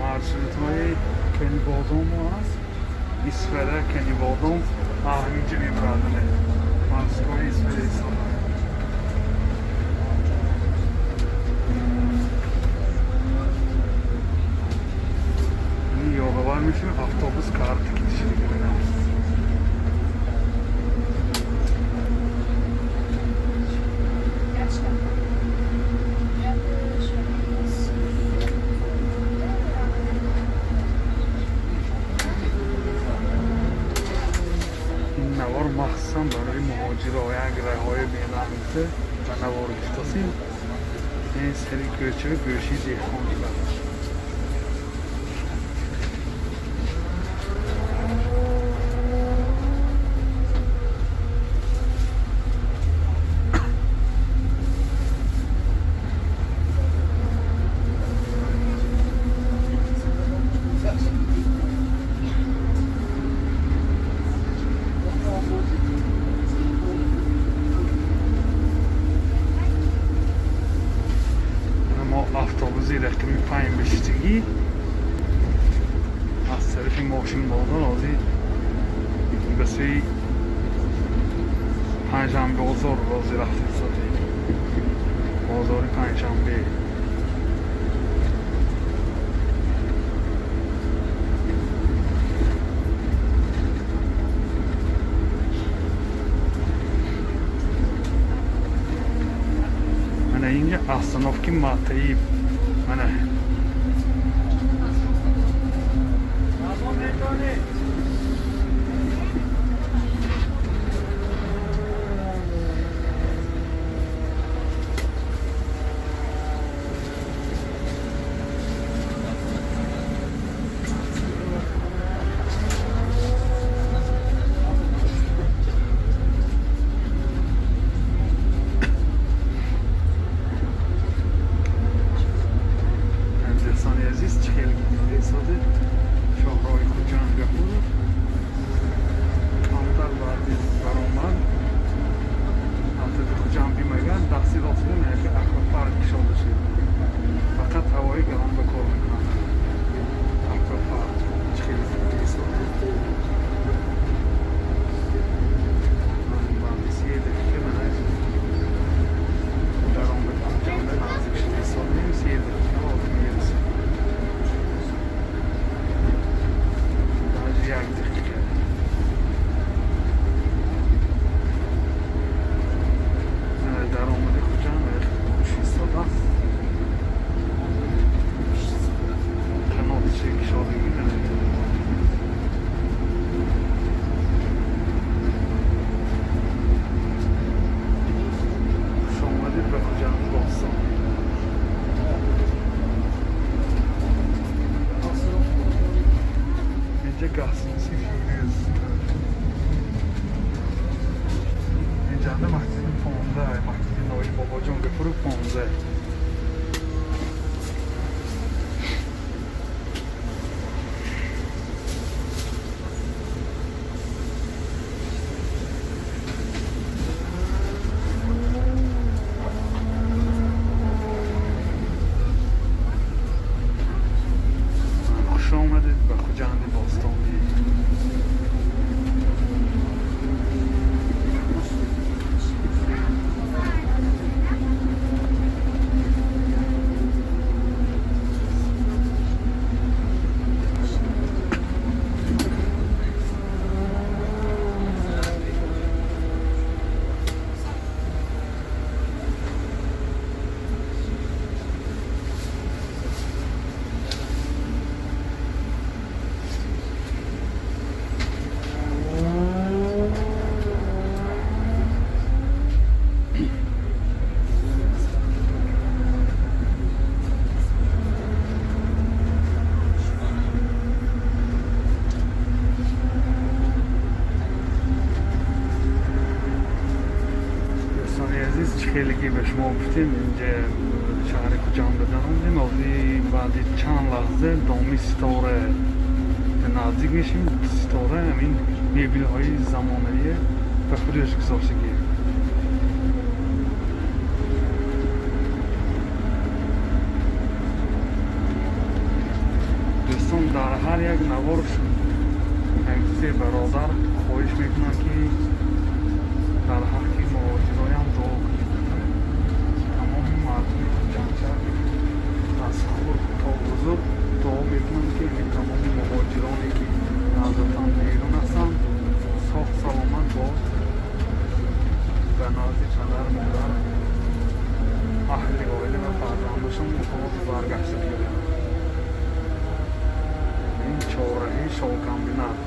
Маршрутҳои Канибодом аст, Исфара, Канибодом ҳаминҷа мебарад. Маршрутҳои Исфара истода. Ёдовар мешавем, автобус карта кишида. Ин навор махсусан барои муҳоҷиро, як раҳои бенамита ба навор гифтасем. Ин сари кӯча, гӯши деҳқонӣ ба. Мо автобуси рақами 5 бешиштагӣ аз тарафи мошинбозор ҳозир ба сӯи Панҷшанбебозор ҳозир рафта истодем, бозори Панҷшанбе. Мана инҷа остановки Матаиб, мана. Дӯстони азиз, чӣ хел истоде шоҳроҳи Хуҷанд Гафуров. Камтар баъди баромад атрофи Хуҷанд бимагар, дасти рост яке аквапарк кушода шуд. Фақат ҳавои гарм ба кор мекунанд. Аквапарк чӣ хел истоде. Баъди 30 дақиқа мана даромади Хуҷанда наздик шуда истодем. 30 дақиқа ҳозир мерасем. Даже 1 дақиқа. Даромади Хуҷанд хуш истодааст. Қанотчи кушодагӣ. Хуш омадед ба Хуҷанди бостон. Инҷа гостиница Фирӯз. Инҷанда масҷиди 15, масҷиди Нои Бобоҷон Гафуров 15. Хуш омадед ба Хуҷанди бостонӣ. Дӯстони азиз, чӣ хеле ки ба шумо гуфтем, инҷа шаҳри Хуҷанда даромадем. Ҳозир баъди чанд лаҳза доми Ситора наздик мешем. Ситора ҳамин мебелҳои замонавие ба фурӯш гузоштагӣ. Дӯстон, дар ҳар як навор як се бародар хоҳиш мекунам, ки дар ҳаққи муҳоҷироям дуо кунед. Тамоми мардуми Хуҷандшаҳр аз хурд то бузург дуо мекунанд, ки ин тамоми муҳоҷироне, ки аз ватан берун ҳастанд, соғ саломат боз ба назди падар, модар, аҳли оила ва фарзандашон боз баргашта биёянд. Ин чорраҳи шовкомбинат.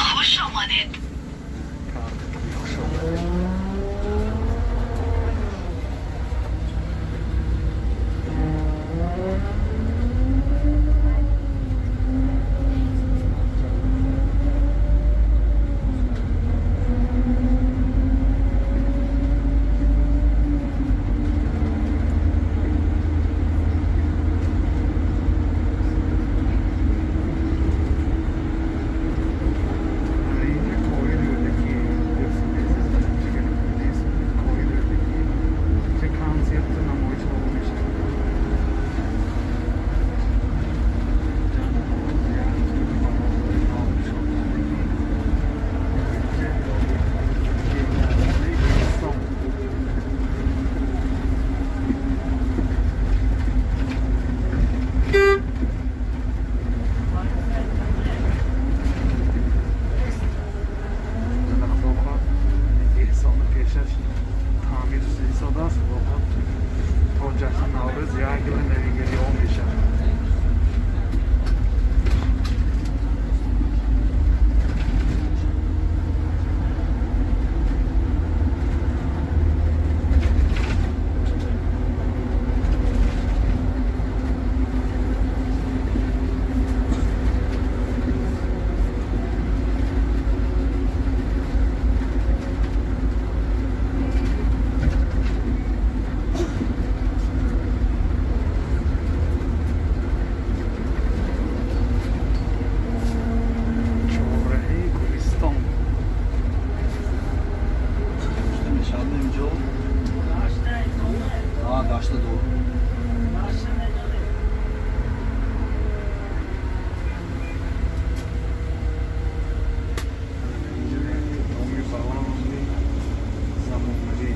Хуш омадед. Хуш омадед. Инҷа коҳи Рӯдакӣ, коҳи Рӯдакӣ, инҷа консерту намоишҳо мешавад. Гулистон. Худохоҳ, эҳсони пешаш таъмир истодааст. Худохоҳ, то ҷашни Наврӯз як гила навигариҳо мешавад. Чорраҳи Гулистон. Мешавад инҷо? Гашта ду. Инҷа як доми баланди замонавӣ.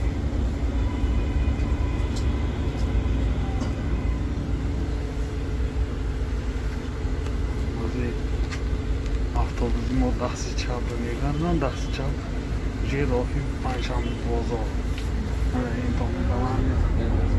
Бози автобуси мо дасти чап мегарданд, дасти чап ҷои роҳи Панҷшанбе бозор. Ана ин доми баланди замонавӣ.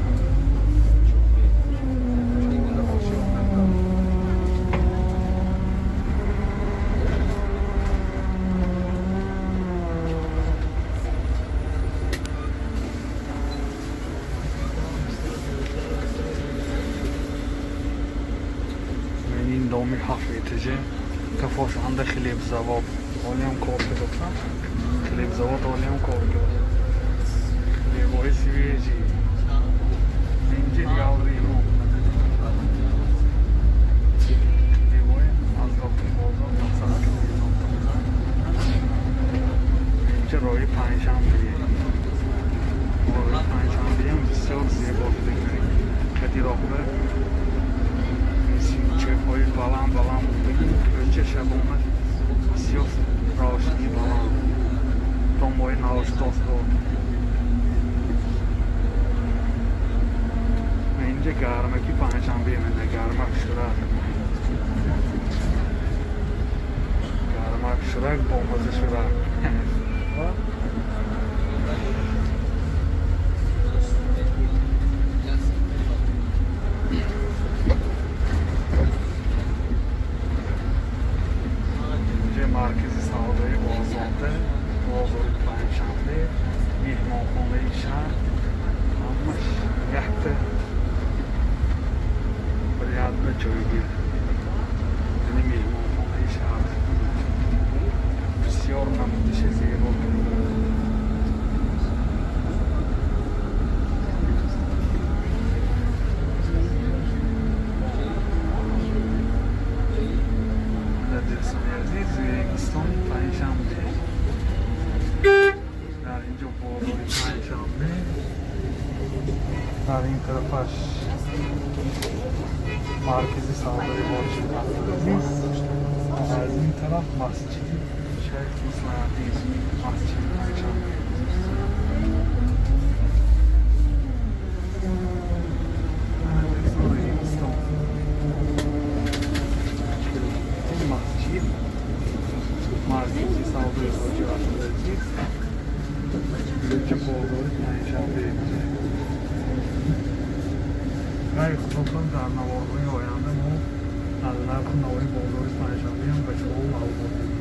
Ин доми ҳафт этаже, кафошанда хлебзавод ҳолиам кор кардофтам. Хлебзавод ҳолиам кор кард, хлебҳои свежий. Инҷа галериҳо, хлебҳои аз дохили бозор масалан. Инҷа роҳи Панҷшанбе. Роҳи Панҷшанбеам бисёр зебо шуда. Кади роҳба чӯбҳои баланд баланд будагӣ, кӯча шабона бисёр равшани баланд, домҳои навшудост. Инҷа гармаки Панҷшанбе мена, гармак шурак, гармак шурак, бомаза шурак. Маркази савдои Озода, бозори Панҷшанбе, меҳмонхонаи шаҳр, ҳамаш якта ряд ҷойгир. Яъне меҳмонхонаи шаҳр бисёр намудиши зебо. Дӯстони азиз, Регистони Панҷшанбе, дар инҷо бозори Панҷшанбе, дар ин тарафаш маркази савдои Ҳоҷи Абдулазиз, аз ин тараф масҷиди Шайх Муслаҳиддин, масҷиди Панҷшанбе. Регистон, масҷид, маркази савдои Ҳоҷи Абдулазиз, инҷо бозори Панҷшанбе. Ғайр худо, дар наворҳои оянда мо аз нарху навои бозори Панҷшанбеам ба шумо маълумот медиҳем.